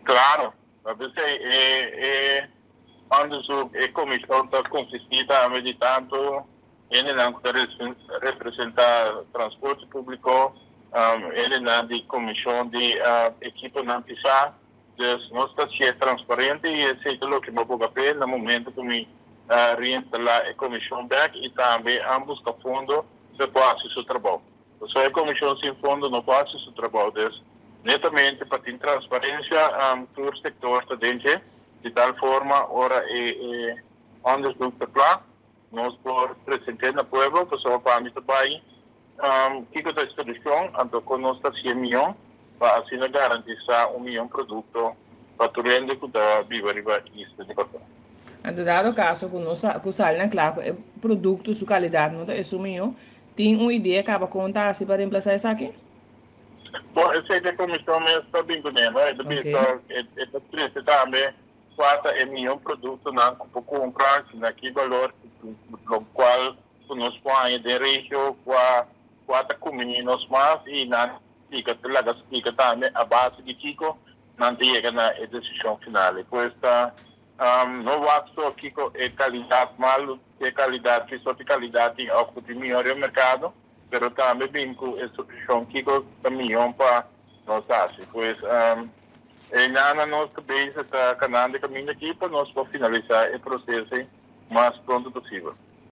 Claro, p'esei e onderzoek, e comision ta consisti tambe di tanto hendenan cu ta representa transporte publico, hendenan di comision di ekiponan pisa. Dus nos ta hacié transparente y esey ta loke mi a boga p'e na momento cu mi reinstala e comision bek y tambe a busca fondo pa e por haci su trabou. Pasobra e comision sin fondo no por haci su trabou. Dus netamente pa tin transparencia tur sector ta den dje, di tal forma ora e onderzoek ta cla nos por present'é na pueblo, pasobra pa mi ta bay kiko ta e solucion, anto con nos ta hacié miyon pa asina garantisa un miyon producto pa tur hende cu ta biba riba isla di Kòrsou. Anto dado caso cu nos cu sali na cla cu e producto su calidad no ta esun miyon, tin un idea caba con ta haci pa reemplasa esaki? Bon, esei ta e comision mes ta bin cune, no? E ta bisa, e ta trece tambe cua ta e miyon productonan cu por cumpra, na ki balor, lo cual cu nos por haña den regio, cua cua ta cumbini nos mas y nan splica, ta laga splica tambe a base di kico nan ta yega na e decision final. Pues ta no wak so kico e calidad malo, ke calidad, ki sorto di calidad tin of cu tin mihor den mercado, pero tambe bin cu e solucion kico ta mihor pa nos haci. Pues einan na nos ta bezig ta canando e caminda aki pa nos por finalisa e proceso mas pronto posibel.